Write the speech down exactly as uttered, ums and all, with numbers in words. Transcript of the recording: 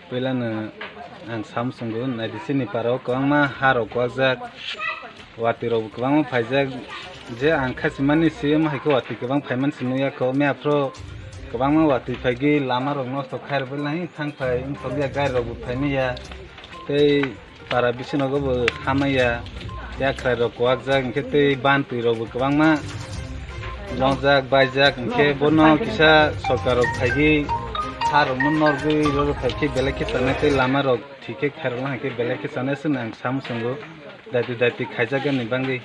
Puilano ang samsongo naidi chini parao kwbangma harok kwakjak, watwi rokbo kwbangma phaijak, je ang khasimani siyam hai khe watwi kwbang phaimani si nukya kho, mia phro kwbangma watwi phaigwi lama rok nosto khairok bai lai thang phai wngthokya, gari rokbo phaimaya tei para bisinogo bo hamaya, yakrai rok kwakjak, hinkhe tei ban twi rokbo kwbangma nokjak, baijak, hinkhe bono kisa sorkar rok phaigwi ha rokno norgwi roro phaikhe belai khe chanai tei lama rok thik khe khairokna hai khe belai khe chanai se nang samsongo daiti daiti khaijakgani bangwi.